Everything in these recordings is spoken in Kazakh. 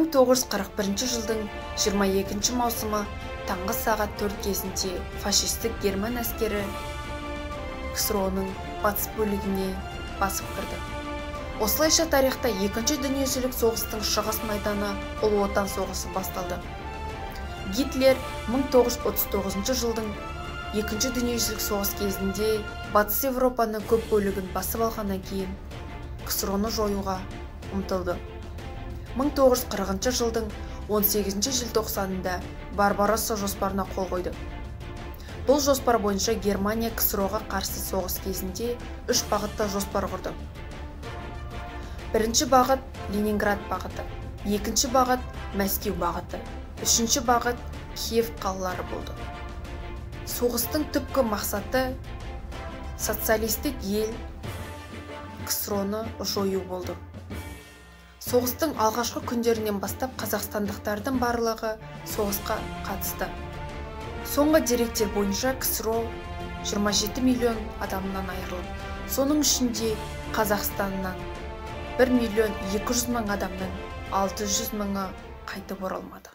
1941 жылдың 22 маусымы таңғы сағат 4 кезінде фашистік герман әскері КСРО-ның батыс бөлігіне басып кірді. Осылайша тарихта Екінші дүниежүзілік соғыстың шығыс майданы Ұлы Отан соғысы басталды. Гитлер 1939 жылдың Екінші дүниежүзілік соғыс кезінде Батыс Европаның көп бөлігін басып алғаннан кейін КСРО-ны жоюға ұмтылды. 1940 жылдың 18 желтоқсанында Барбаросса жоспарына қол қойды. Бұл жоспар бойынша Германия КСРО-ға қарсы соғыс кезінде үш бағытта жоспар құрды. Бірінші бағыт Ленинград бағыты, екінші бағыт Мәскеу бағыты, үшінші бағыт Киев қалалары болды. Соғыстың түпкі мақсаты социалистік ел КСРО-ны жою болды. Соғыстың алғашқы күндерінен бастап қазақстандықтардың барлығы соғысқа қатысты. Соңғы деректер бойынша КСРО 27 миллион адамнан айырылып, соның ішінде Қазақстаннан 1 миллион 200 мың адамның 600 мыңы қайтып оралмады.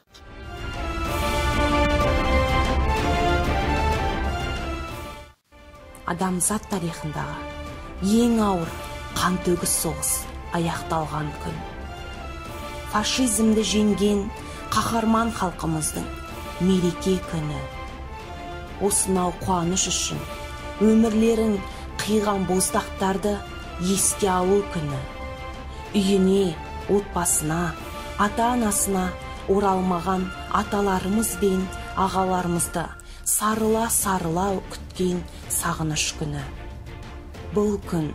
Адамзат тарихындағы ең ауыр қантөгіс соғыс аяқталған күн. Фашизмді жеңген қаһарман халқымыздың мереке күні. Осынау қуаныш үшін өмірлерін қиған боздақтарды еске алу күні. Үйіне, отбасына, ата-анасына оралмаған аталарымыз бен ағаларымызды сарыла-сарыла күткен сағыныш күні. Бұл күн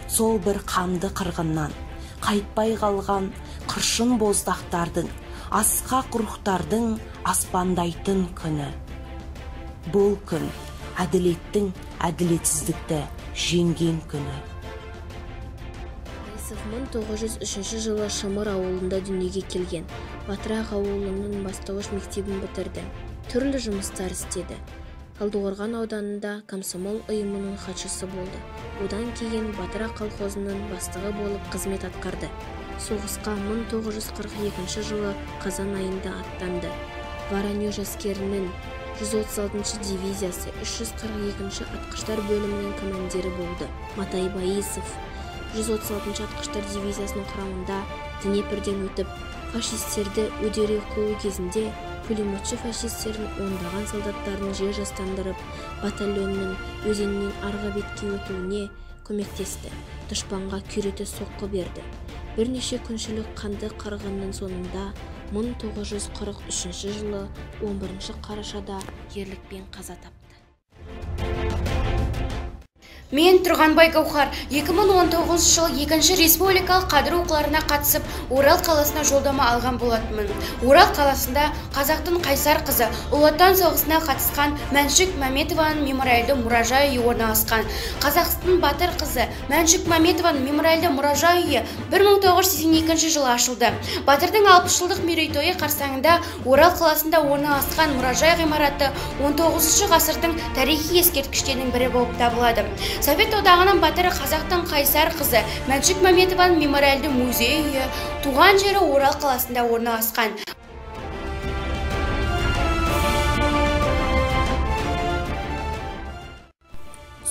сол бір қанды қырғыннан қайтпай қалған қыршын боздақтардың, асқақ рухтардың аспандайтын күні. Бұл күн әділеттің әділетсіздікті жеңген күні. 1903 жылы Шымыр ауылында дүниеге келген. Батырақ ауылының бастауыш мектебін бітірді. Түрлі жұмыстар істеді. Талдықорған ауданында комсомол ұйымының хатшысы болды. Одан кейін Батырақ колхозының бастығы болып қызмет атқарды. Соғысқа 1942 жылы қазан айында аттанды. Воронеж әскерінің 136-шы дивизиясы 342-ші атқыштар бөлімінің командирі болды. Матай Баисов 136-шы атқыштар дивизиясының құрамында Днепрден өтіп, фашистерді үдере қуу кезінде пулеметші фашистердің ондаған солдаттарын жер жастандырып, батальонның өзеннен арғы бетке өтуіне көмектесті. Дұшпанға күйрете соққы берді. Бірнеше күншілік қанды қырғынның соңында 1943 жылы 11 қарашада ерлікпен қаза тапты. Мен Тұрғанбай Гауһар 2019 жылы 2-ші республикалық қадір оқуларына қатысып, Орал қаласына жолдама алған болатынмын. Орал қаласында қазақтың қайсар қызы Ұлы Отан соғысына қатысқан Мәншүк Мәметованың мемориалды мұражай үйі орналасқан. Қазақтың батыр қызы Мәншүк Мәметованың мемориалды мұражай үйі 1982 жылы ашылды. Батырдың 60 жылдық мерейтойы қарсаңында Орал қаласында орналасқан мұражай ғимараты 19 ғасырдың тарихи ескерткіштерінің бірі болып табылады. Совет Одағының батыры қазақтың қайсар қызы Мәншүк Мәметованың мемориалды музей үйі туған жері Орал қаласында орналасқан.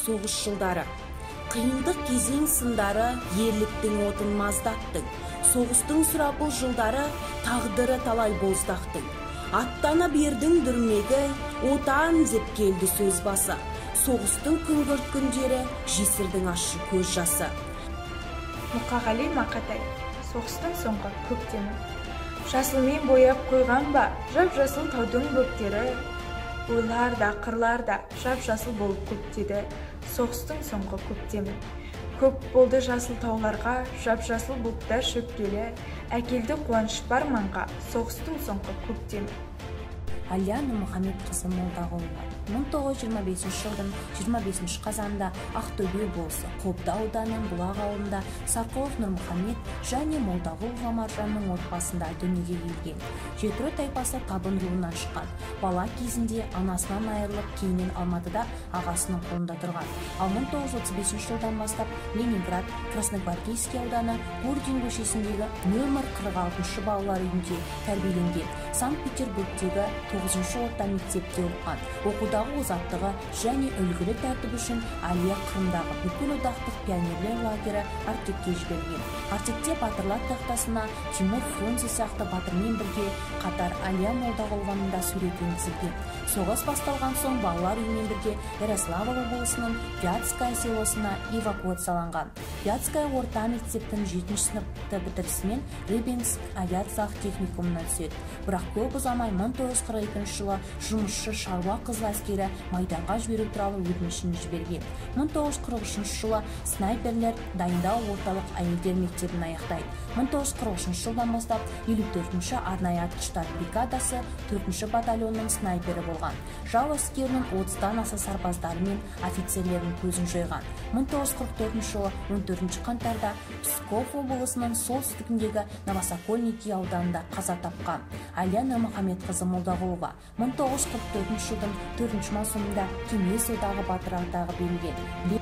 Соғыс жылдары қиындық кезең сындары ерліктің отын маздаттың. Соғыстың сұрапыл жылдары тағдыры талай боздақтың. Аттана бердің дүрмегі, отан деп келді сөз басы. Соғыстың күңгірт күндері, жесірдің ащы көз жасы. Мұқағали Мақатай, соғыстың соңғы көктемі. Жасылмен бояп қойған ба, жап-жасыл таудың бөктері. Ойлар да, қырлар да жап-жасыл болып көктеді, соғыстың соңғы көктемі. Көп болды жасыл тауларға, жап-жасыл бұлттар шөккелі, әкелді қуаныш бар маңға, соғыстың соңғы көктемі. Алияна Мұхамедқызы Молдағұлова, 1925 жылдың 25 қазанында Ақтөбе облысы Қобда ауданының Бұлақ ауылында Сарқұлов Нұрмұхамед және Молдағұлова Маржанның отбасында дүниеге келген. Жетіру тайпасы табын руынан шыққан. Бала кезінде анасынан айырылып, кейіннен Алматыда ағасының қолында тұрған. Ал 1935 жылдан бастап Ленинград, Красногвардейский ауданы Гурдин көшесіндегі нөмір 46 балалар үйінде тәрбиеленген. Санкт-Петербургтегі 9-шы орта мектепте оқыған. Оқудағы озаттығы және үлгілі тәртіп үшін Әлия Қырымдағы бүкіл одақтық пионерлер лагері Артекке жіберілген. Артекте батырлар тақтасына Тимур Фрунзе сияқты батырмен бірге қатар Әлия Молдағұлованың да суреті енгізілген. Соғыс басталған соң балалар үйімен бірге Ярославль облысының Вятская селосына эвакуацияланған. Вятская орта мектептің 7-ші сыныпты бітірісімен Рыбинск авиациялық техникумына түседі. Бірақ көп ұзамай 1942 жылы жұмысшы шаруа қызыл әскері майданға жіберу туралы өтінішін жіберген. 1943 жылы снайперлер дайындау орталық әйелдер мектебін аяқтайды. 1943 жылдан бастап 54-ші арнайы атқыштар бригадасы 4-ші батальонның снайпері болған. Жау әскерінің 30-дан аса сарбаздары мен офицерлерінің көзін жойған. 1944 жылы 14 қаңтарда Псков облысының солтүстігіндегі Новосокольники ауданында қаза тапқан. Әлия Нұрмұхамедқызы Молдағұлова 1944 жылдың 4 маусымында Кеңес Одағы батыры атағы берілген.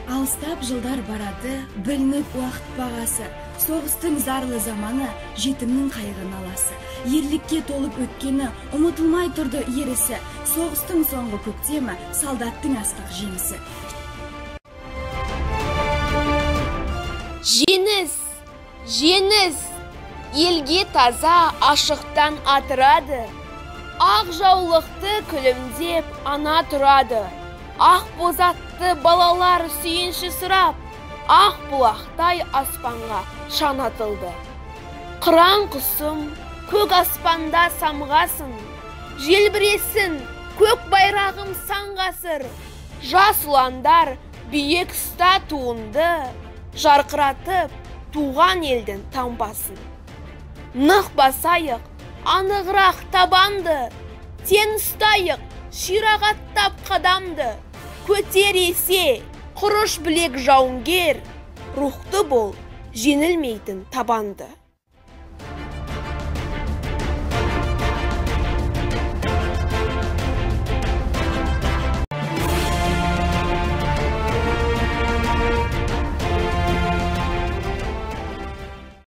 Алыстап жылдар барады, білініп уақыт бағасы. Соғыстың зарлы заманы, жетімнің қайғы наласы. Ерлікке толып өткені, ұмытылмай тұрды ерісі. Соғыстың соңғы көктемі, солдаттың асқақ жеңісі. Жеңіс, жеңіс, елге таза ашықтан атырады. Ақ жаулықты күлімдеп ана тұрады. Ақ бозатты балалар сүйінші сұрап, ақ бұлақтай аспанға шан атылды. Қыран құсым көк аспанда самғасын, желбіресін көк байрағым сан ғасыр. Жас ұландар биік ұста туынды, жарқыратып туған елдің таңбасын. Нық басайық, анығырақ табанды, тең ұстайық, ширақ аттап қадамды. Көтер есе, құрыш білек жауынгер, рухты бол, жеңілмейтін табанды.